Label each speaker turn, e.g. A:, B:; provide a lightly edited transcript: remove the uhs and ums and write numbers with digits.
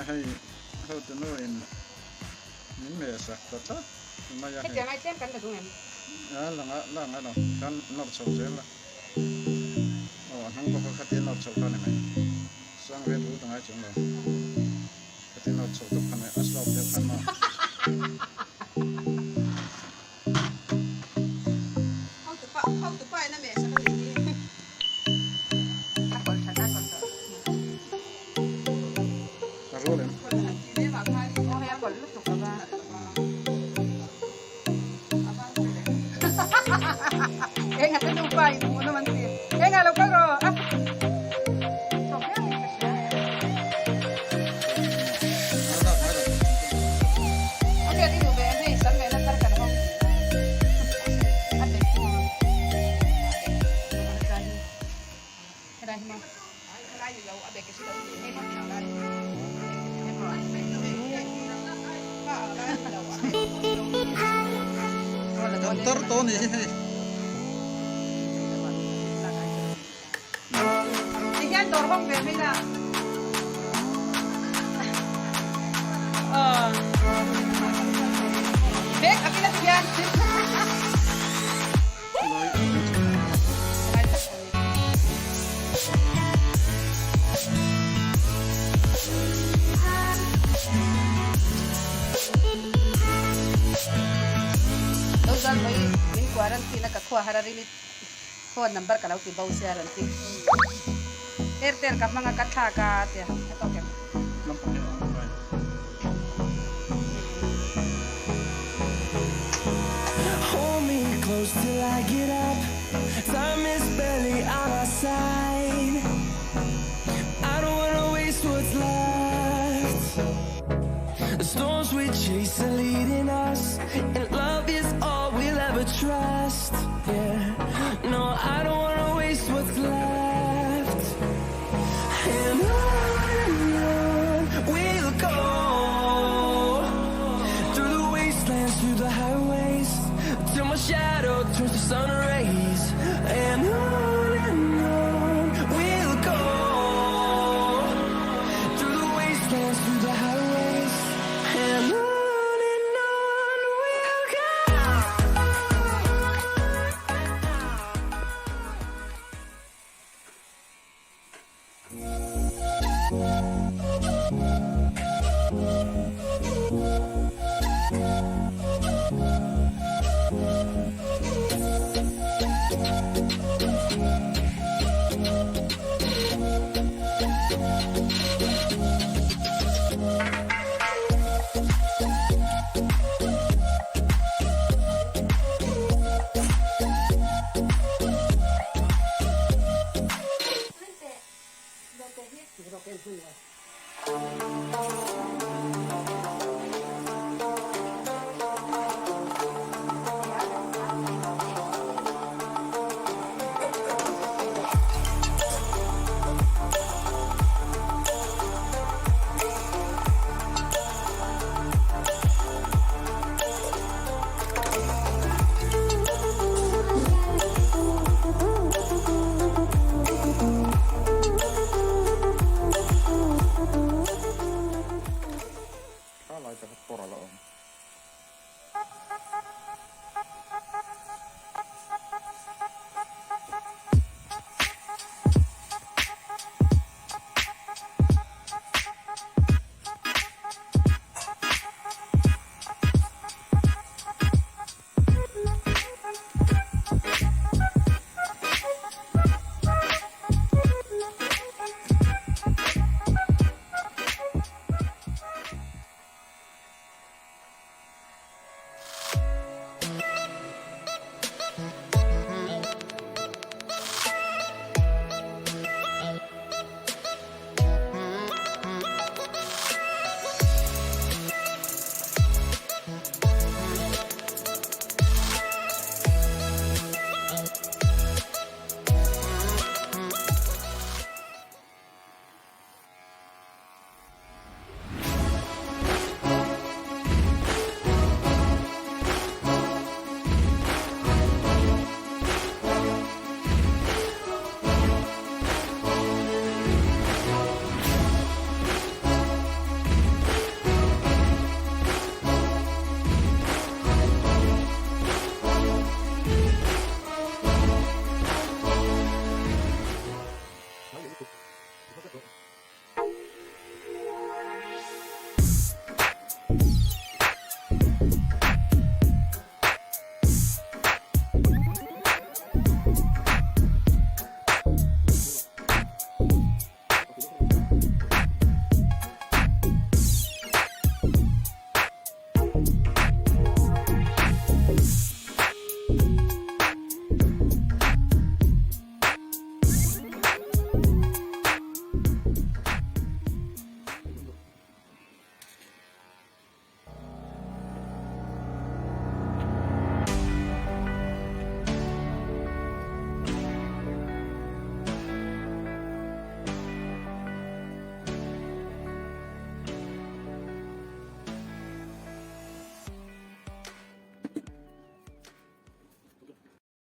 A: Hei hotunu in min meh sak ta tlat mai a hei.
B: Hetiang ai tlem kan la dung em?
A: A la nga la ngai lo khan nawr chho zel a. Aw a hnung bawk a khatia nawr chho kha a ni mai. Sang vel lut a ngai chuang lo. Khatia nawr chho tawp kha a ni a slope deuh khan maw. A rual em? Kan tar tawh a nih hi hei.
B: Phone number ka lo ti bo sia rawn ti. Airtel ka hmang a ka thlak a tia a tawk em?
C: Hold me close till I get up Time is barely on our side I don't wanna waste what's left The storms we chase are leading us And love is all we'll ever trust Yeah, no I don't wanna.